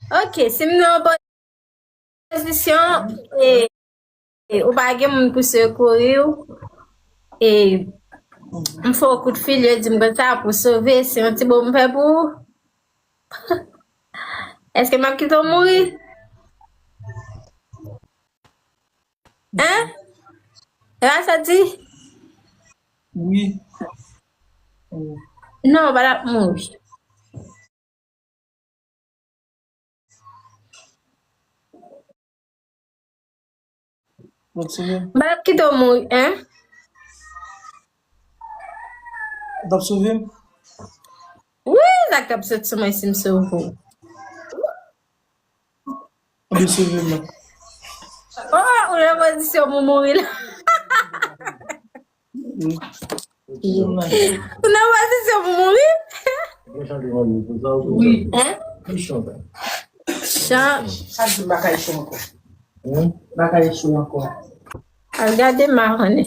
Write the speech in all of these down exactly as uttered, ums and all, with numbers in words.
Ok, si m nan yon pozisyon, e, e ou pa gen moun pou sekouri w, e m fè w kout fil, yo di m konsa pou sove, se yon ti bo m fè pou ou. Èske m ap kite w mouri? Hein? E pa sa di? Wi. Non, w pa t ap mouri. Mwen sove. M pa t ap kite w mouri, hein? Ou t ap sove m? Wi, sa k t ap sot sou mwen si m sove w. Ou te sove m nan. Oh, ou nan pozisyon pou mouri la. Wi. Ou te sove m nan. Ou nan pozisyon pou mouri? Wi. Hein? Chan. Sa di m pa ka echwe ankò. M pa ka echwe ankò. Al gade mawonnen.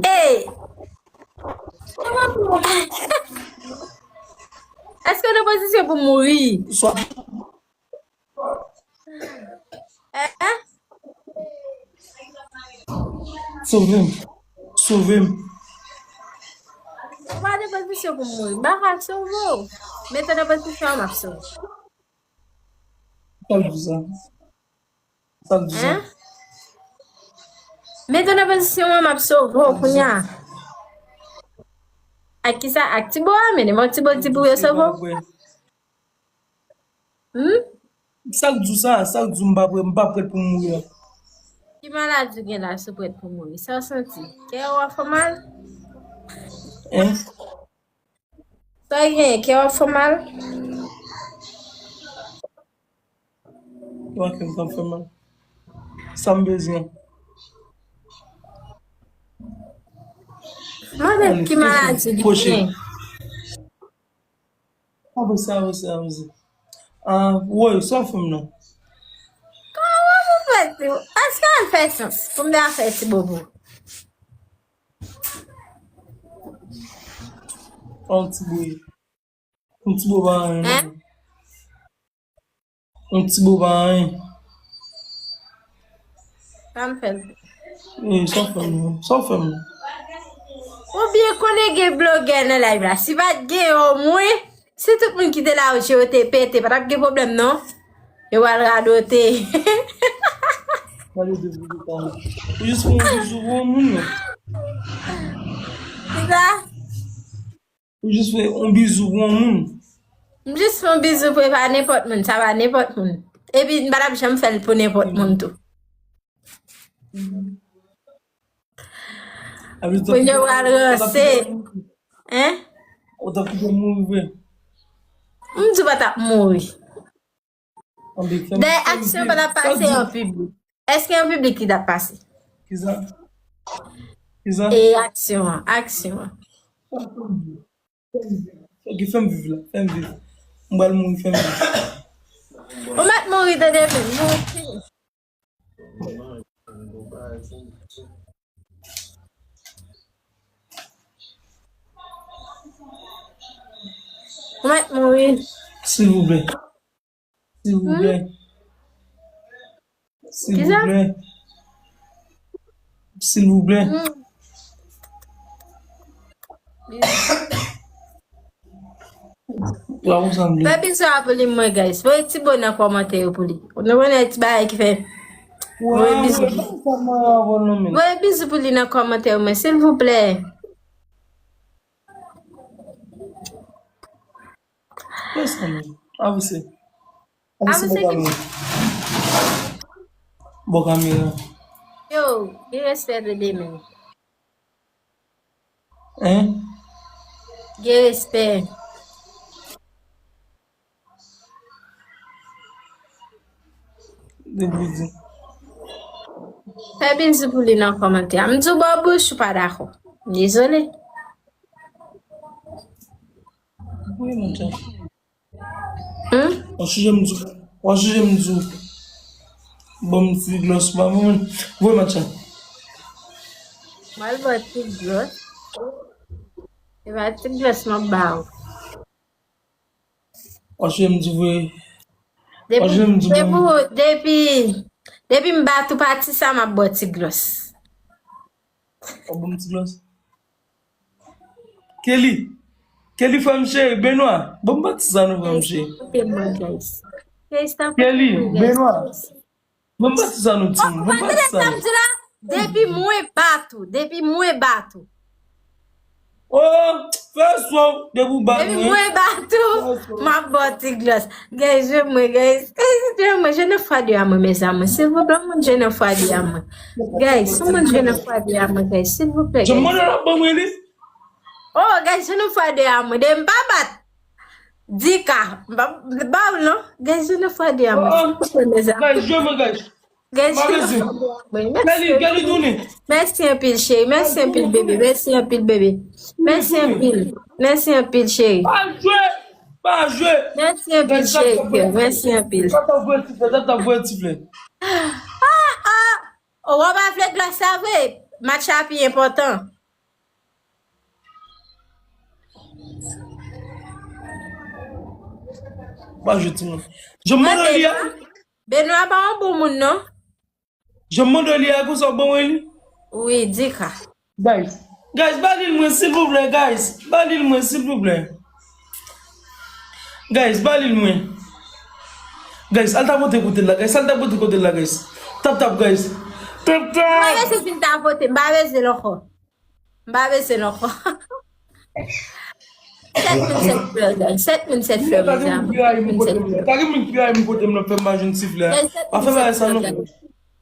Ey! Èske w nan pozisyon pou mouri? Swa. Hein? Sove m. Sove m. Ou pa nan pozisyon pou mouri. M pa ka sove w. Mete w nan pozisyon an, m ap sove w. Sa l di sa? Sa l di sa? Hein? Mete w nan pozisyon an, m ap sove w kounye a. Ak kisa? Ak ti bo a, men demen ti bo di pou yo sove w. Hmm? Sa k di w sa? Sa k di w m pa prè, m pa prèt pou m mouri an? Ki maladi w gen la si w prèt pou mouri? Sa w santi? Kè w ap fè w mal? Hein? Sa w gen? Kè w ap fè w mal? Wa kè m t ap fè mal. Sa m bezwen? Mande ki maladi li gen. Avanse, avanse, avanse. Ah, woy, sa w fè m nan? Kòman pou fè ti? Èske al fè sans? Pou m ta fè ti bobo. Yon ti bo. Yon ti bo pa anyen, non. Hein? Yon ti bo pa anyen. Sa m fè l. Wi, sa w fè m nan? Sa w fè m nan? Ou byen konnen gen blogè nan live la. Si pa t gen omwen, si tout moun ki te la yo je yo te pete, pa t ap gen pwoblèm non. Yo pral radote. Radote pou ki sa? Ou jis fè yon bizou pou yon moun non. Ki sa? Ou jis fè yon bizou pou yon moun. M jis fè yon bizou pou, e pa nenpòt moun, sa pa nenpòt moun. Epi m pa t ap janm fè l pou nenpòt moun tou. Pou yo pral ranse. Hein? Ou t ap kite mouri vre. M di w pa t ap mouri. Dayè aksyon pa t ap pase an piblik. Èske an piblik li t ap pase? Kisa? Kisa? E aksyon an, aksyon an. Ok, fè m viv la, fè m viv. M pral mouri, fè m viv. Ou mèt mouri tande men, mouri fini. Ou mèt mouri. Silvouplè. Silvouplè. Hmm? Silvouplè. Silvouplè. Hmm. Wa konsa m vle. Fè bizou a pou li mwen, guys. Voye ti bo nan kòmantè yo pou li. Nou konnen ti bagay ki fè. Voye bizou. Voye bizou pou li nan kòmantè yo, mwen, silvouplè. Pèsonn. Avanse. Avanse bò kamera. Bò kamera. Yo, gen respè de demen. Hein? Gen respè. Depi di. Fè bizou pou li nan kòmantè a. M di w bò bouch ou pa dakò. Dezole. Wi, mon chè. Hmm? Ou chanje m di, ou chanje m di. Bon, m ti glòs pa mwen. Voye match la. Mwen ba ti glòs. E ba ti glòs mwen ba ou. Ou chanje m di vre. Depi, depi, depi, depi m bat ou pati sa, m ap ba w ti glòs. W ap ban m ti glòs? Kelly. Kelly, frè m cheri, Benoit. Ban m pati sa non, frè m cheri. Guys, tanpri, Kelly, guys. Benoit. Ban m pati sa non, timoun. Ban m pati sa non. Depi mwen bat ou, depi mwen bat ou. Oh, fè son, depi w bat mwen. Depi mwen bat ou, m ap ba w ti glòs. Guys, jwenn mwen, guys. Guys, jwenn mwen, jwenn fwa de a mwen, mes amours. Silvouplè, yon moun jwenn fwa de a mwen. Guys, yon moun jwenn fwa de a mwen, guys. Silvouplè, guys. Jan mwen la ban mwen li. Oh, guys, jwenn fwa de a mwen. De m pa bat. Di ka. M pa ba w non. Guys, jwenn fwa de a mwen. Silvouplè, mes amours. Guys, jwenn mwen, guys. Guys, Mwen bezwen. Mwen, mèsi. Gèli, gèli tounen. Mèsi anpil, cheri. Mèsi anpil, bebe. Mèsi anpil, bebe. Mèsi anpil. Mèsi anpil, cheri. Pa jwe. Pa jwe. Mèsi anpil, cheri. Mèsi anpil. Tap tap voye ti flè, tap tap voye ti flè. Ah, ah. Ou pa vle glòs la vre. Match la pi enpòtan. Pa jwe timoun. Jan m mande li a. Benoit pa yon bon moun non. Jan m mande li a konsa w ban mwen li. Wi, di ka. Guys. Guys, ba li l mwen silvouplè, guys. Ba li l mwen silvouplè. Guys, ba li l mwen. Guys, al tapote kote l la, guys. Al tapote kote l la, guys. Tap tap, guys. Tap tap. M pa bezwen fin tapote, m pa bezwen l ankò. M pa bezwen l ankò. Sèt moun sèt flè, guys. Sèt moun sèt flè, mezanmi. Sèt moun sèt flè. Pa gen moun ki rayi m kote m nan fè m pa jwenn ti flè. Guys, sèt moun sèt flè, guys.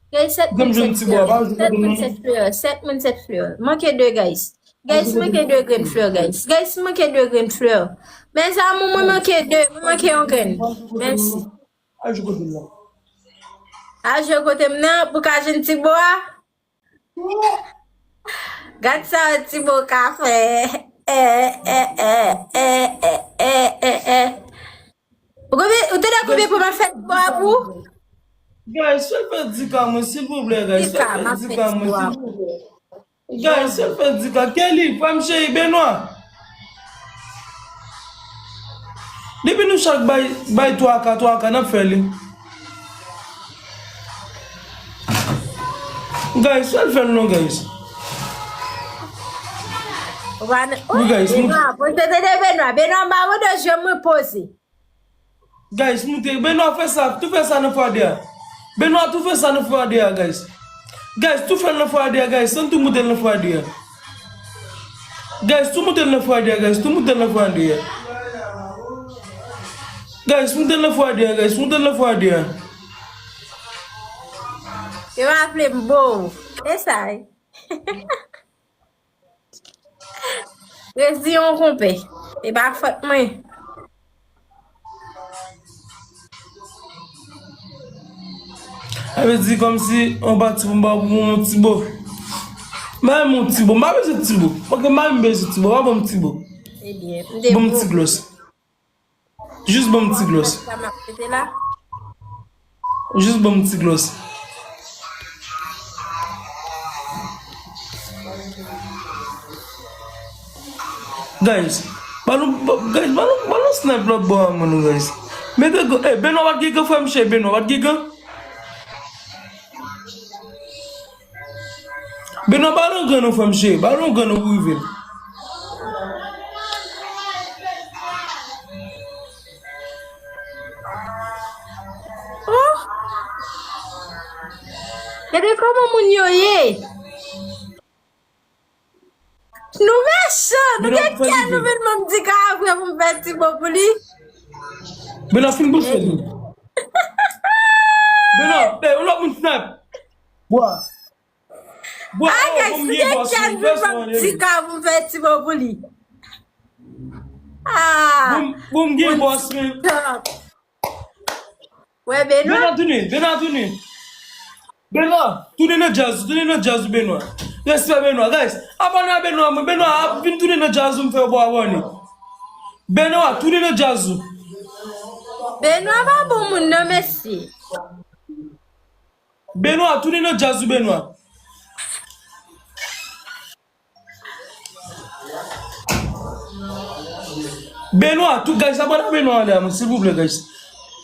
Guys, sèt moun sèt flè. Sèt moun sèt flè. Sèt moun sèt flè. Manke de, guys. Guys, manke de grenn flè, guys. Guys, manke de grenn flè. Mezanmi, mwen manke de, mwen manke yon grenn. Mèsi. Al jwe kote m nan. Al jwe kote m nan pou ka jwenn ti bo a. Gad sa yon ti bo ka fè. Eh, eh, eh, eh, eh, eh, eh, eh. Ou konbyen, ou te dè konbyen pou mwen fè ti bo a pou? Guys, fè l fè di ka mwen, silvouplè, guys. Fè l fè di ka mwen, silvouplè. Guys, fè l fè di ka. Kelly, frè m cheri, Benoit. Depi nou chak bay, bay twa ka, twa ka, n ap fè li. Guys, fè l fè l non, guys. Wi, guys, Benoit, poze tete Benoit. Benoit, m pa wè de je mwen poze. Guys, moute. Benoit, fè sa. Tou fè sa nan fwa de a. Benoit, tou fè sa nan fwa de a, guys. Guys, tou fè l nan fwa de a, guys. Ann tou moute l nan fwa de a. Guys, tou moute l nan fwa de a, guys. Tou moute l nan fwa de a. Guys, moute l nan fwa de a, guys. Moute l nan fwa de a. Yo pa vle m bo. E sa, wi. Rezi yon konpè. E pa fòt mwen. Sa vle di kòmsi yon pati pou m ba pou yon ti bo. M pa renmen yon ti bo. M pa bezwen ti bo. Paske m pa menm bezwen ti bo. Pa ban m ti bo. Ebyen, m te bo. Ban m ti glòs. Jis ban m ti glòs. Sa m ap mete la. Jis ban m ti glòs. Guys, ba nou, ba, guys, ba nou, ba nou snipe lòt bò a mwen nou, guys. Mete gò, eh, Benoit pa t gen gò, frè m cheri, Benoit pa t gen gò. Benoit, ba l yon grenn non, frè m cheri. Ba l yon grenn non pou rive l. Oh! Gade kòman moun yo ye. Nou mechan, nou gen kè nou vin ban m di ka apre pou m fè ti bo pou li. Benoit fin bouche li. Benoit, eh, yon lòt moun snap. Bwa. Bon, ah, guys, m gen bòs mwen, pèsonèl. Di ka pou m fè ti bo pou li. Ah. Bon, bon, m gen bòs mwen. Wè, Benoit. Benoit, tounen, Benoit, tounen. Benoit, tounen nan djaz, tounen nan djaz, Benoit. Respè, Benoit, guys. Abòne a Benoit, mwen, Benoit, ap vin tounen nan djaz, m fè w abòne. Benoit, tounen nan djaz. Benoit pa bon moun, non, mesye. Benoit, tounen nan djaz ou, Benoit. Benoit, tout guys, abòne a Benoit anlè a mwen, silvouplè, guys.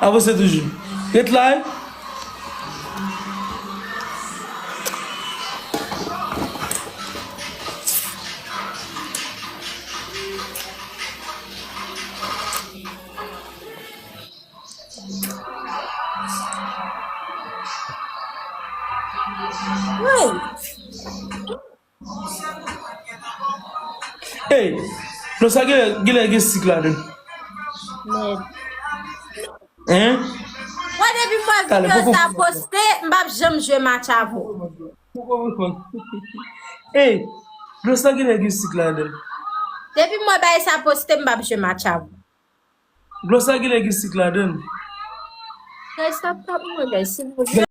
Avanse toujou. Ret la, wi. Hey! Non, sa genlè, genlè gen sik ladan. Mèd. Hein? Mwen depi mwen videyo sa poste, m pap janm jwe match avè w. Hey, dlo sa gen lengwistik ladan l. Depi mwen bay sa poste, m pap jwe match avè w. Dlo sa gen lengwistik ladan l. Guys, tap tap mwen, guys, silvouplè.